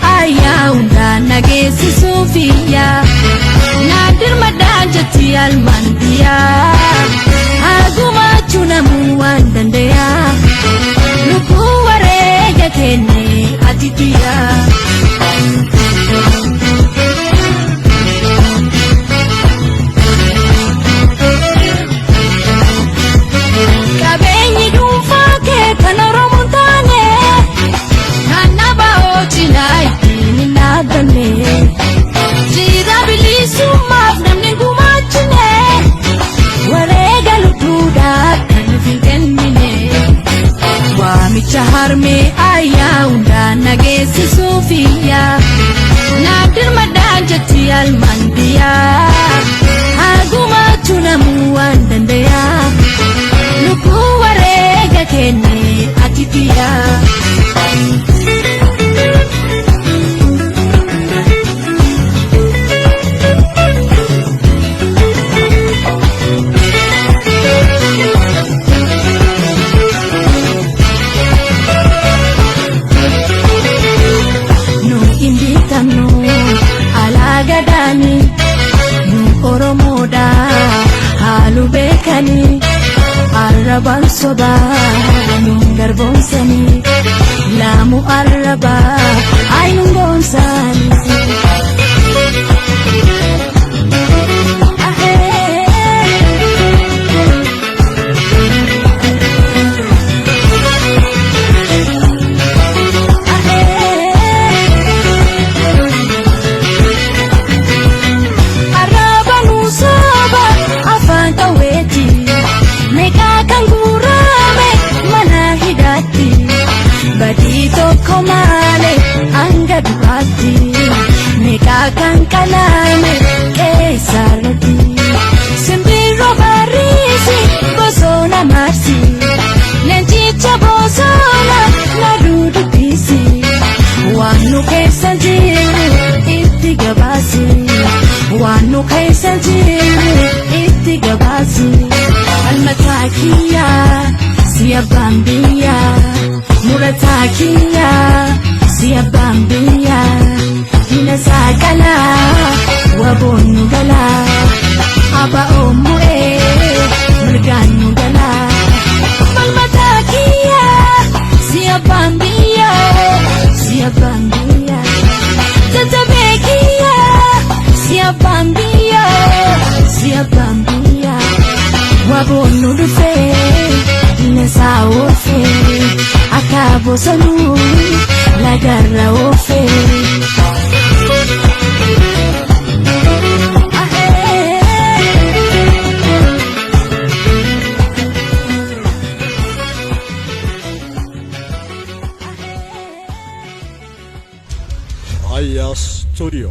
ayyaa hundaan nageessisuufiyya. Naan dirmadhaan jetti almaan biyyaa. Hagumaachuu namuu waan dandayaa. Lubbuu wareega kenne ati tiyyaa. Qabeenyi dhuunfaa kee kan Oromoon taane kan dhaabaa cinaa ittiin hin dhaabbanne. Jira bilisummaaf namni gumaachine wareega lubbuudhaa kan nuuf hin kennine. Waamicha harmee ayyaa hundaan nageessisuufiyya. Naan dirmadhaan jetti almaan biyyaa. Hagumaachuu namuu waan dandayaa. Lubbuu wareega kenne ati tiyyaa. Nu hin bitamnu alaa gadaani nu Oromoodha haalu beekani arrabaan sobaa nu garboomsani laamu arrabaa ay nu goomsani. Arraba nu soba afaan qawweeti meeqaa kan guurame mana hidhaatti badii tokko malee hanga du'aatti meeqaa kan qalame qeessarratti simbirroo barriisi bosona marsi leencicha bosona na dudubbisi waan nu keessa jiru itti gabaasi waan nu keessa jiru itti gabaasi. Falmataa kiyyaa si abbaan biyyaa murataa kiyyaa si abbaan biyyaa diina saaqalaa waboon nu galaa aba'oon mu'ee mirgaan nu galaa. Falmataa kiyyaa si abbaan biyyaa si abbaan biyyaa jajjabee kiyyaa si abbaan biyyaa si abbaan biyyaa waboon nu dhufee diina isaa oofee akka bosonuu lagarra oofee. Aya Studio.